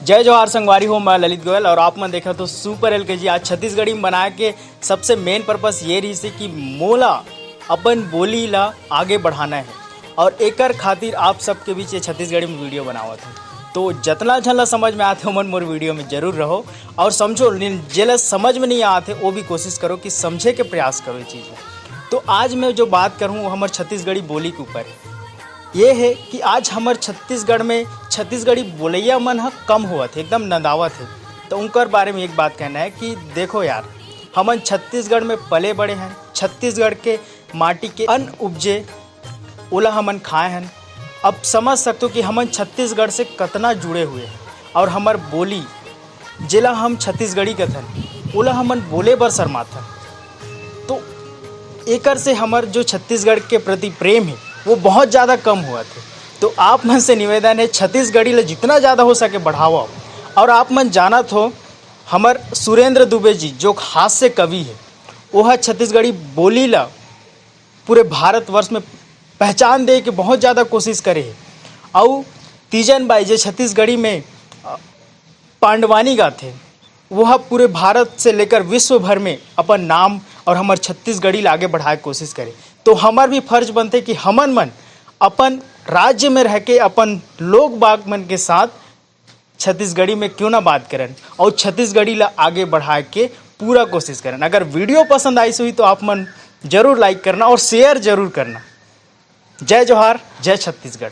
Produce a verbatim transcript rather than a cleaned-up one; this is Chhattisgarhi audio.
जय जोहार संगवारी हो, मैं ललित गोयल और आप मन देखत हो सुपर एलकेजी। आज छत्तीसगढ़ी में बनाए के सबसे मेन पर्पस ये रहिस हे कि मोला अपन बोली ला आगे बढ़ाना है और एकर खातिर आप सबके बीच ये छत्तीसगढ़ी में वीडियो बनावत हूँ। तो जतना झन ला समझ में आथे ओमन मोर वीडियो में जरूर रहो और समझो, लेकिन जेला समझ में नहीं आथे वो भी कोशिश करो कि समझे के प्रयास करो ये चीज़ ला। तो आज मैं जो बात करूँ वो हमर छत्तीसगढ़ी बोली के ऊपर है। ये है कि आज हमर छत्तीसगढ़ में छत्तीसगढ़ी बोलैया मन ह कम होवत हे, एकदम नंदावत हे। तो उनकर बारे में एक बात कहना है कि देखो यार, हमन छत्तीसगढ़ में पले बड़े हैं, छत्तीसगढ़ के माटी के अन्न उपजे, ओला हमन खाए हन। अब समझ सकते हो कि हमन छत्तीसगढ़ से कतना जुड़े हुए हैं और हमर बोली, जेला हम छत्तीसगढ़ी कथन, ओला हमन बोले बर शर्माथन। तो एकर से हमर जो छत्तीसगढ़ के प्रति प्रेम है, वो बहुत ज़्यादा कम हुआ थे। तो आप मन से निवेदन है, छत्तीसगढ़ी ला जितना ज़्यादा हो सके बढ़ावा। और आप मन जानत हो, हमर सुरेंद्र दुबे जी जो हास्य कवि है, वो ह छत्तीसगढ़ी बोली ला पूरे भारतवर्ष में पहचान दे के बहुत ज़्यादा कोशिश करे है। अउ तीजन बाई जे छत्तीसगढ़ी में अ, पांडवानी गाथे, वो ह पूरे भारत से लेकर विश्व भर में अपन नाम और हमर छत्तीसगढ़ी ला आगे बढ़ाए के कोशिश करे। तो हमर भी फर्ज बनथे कि हमन मन अपन राज्य में रह के अपन लोग बाग मन के साथ छत्तीसगढ़ी में क्यों ना बात करन और छत्तीसगढ़ी ला आगे बढ़ाए के पूरा कोशिश करन। अगर वीडियो पसंद आइस होही तो आप मन जरूर लाइक करना और शेयर जरूर करना। जय जोहार, जय छत्तीसगढ़।